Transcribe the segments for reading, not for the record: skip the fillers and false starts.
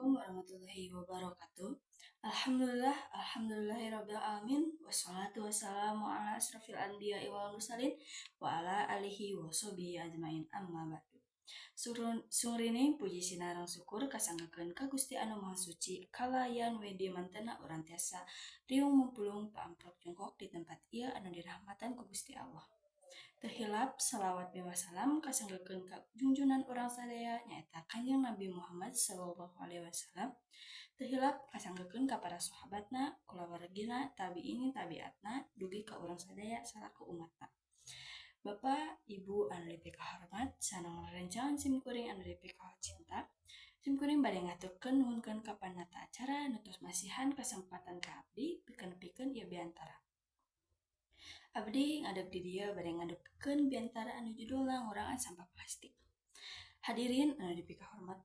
Assalamualaikum warahmatullahi wabarakatuh. Alhamdulillah, alhamdulillahirabbil alamin, wassalatu wassalamu ala asrofil anbiya'i wal mursalin wa ala alihi wa sahbihi ajmain, amma ba'du. Sungrining puji sinareng syukur kasanggakeun ka Gusti Anu Maha Suci kalayan wedi mantena urang tiasa riung mumpulung paamprok jongkok di tempat ieu anu dirahmatan ku Gusti Allah. Teu hilap salawat miwah salam kasanggakeun ka junjunan urang sadaya, nyaeta Kanjeng Nabi Muhammad sallallahu alaihi wasallam. Teu hilap kasanggakeun ka para sahabatna, kulawargina, tabiin, tabiatna, dugi ka urang sadaya salaku umatna. Bapak, Ibu anu dipikahormat sareng rerencangan simkuring anu dipikacinta, simkuring bade ngaturkeun nuhunkeun ka panata acara nu tos masihan kasempatan ka abdi pikeun nepikeun ieu biantara. Abdi ngadeg di dieu bade ngadugikeun biantara anu judulna ngurangan sampah plastik. Hadirin anu dipikahormat,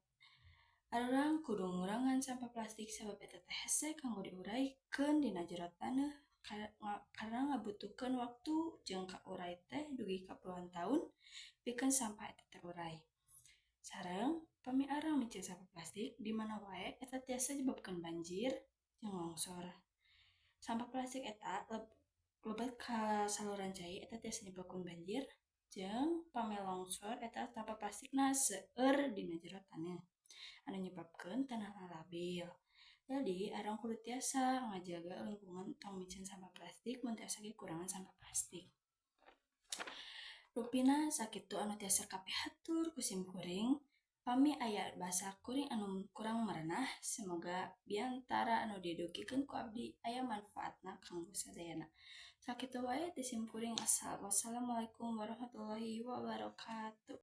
arurang kudu ngurangan sampah plastik sabab eta teh hese kanggo diuraikeun dina jero taneuh karena ngabutuhkeun waktu jeung kaurai teh dugi ka puluhan taun pikeun sampah eta terurai. Sareng pami arang miceun sampah plastik di mana wae, eta tiasa nyebabkeun banjir jeung longsor. Sampah plastik eta lebet ka saluran cai, eta tiasa nyebabkeun banjir, jeung pami longsor eta sampah plastikna seueur dina jero taneuh anu nyebabkeun tanahna labil. Jadi arang kudu tiasa ngajaga lingkungan, tong miceun sampah plastik, mun tiasa ge kurangan sampah plastik. Rupina sakitu anu tiasa kapihatur ku simkuring. Pami aya basa kuring anu kurang merenah, semoga biantara anu didugikeun ku abdi aya manfaatna kanggo sadayana. Sakitu wae ti simkuring. Wassalamualaikum warahmatullahi wabarakatuh.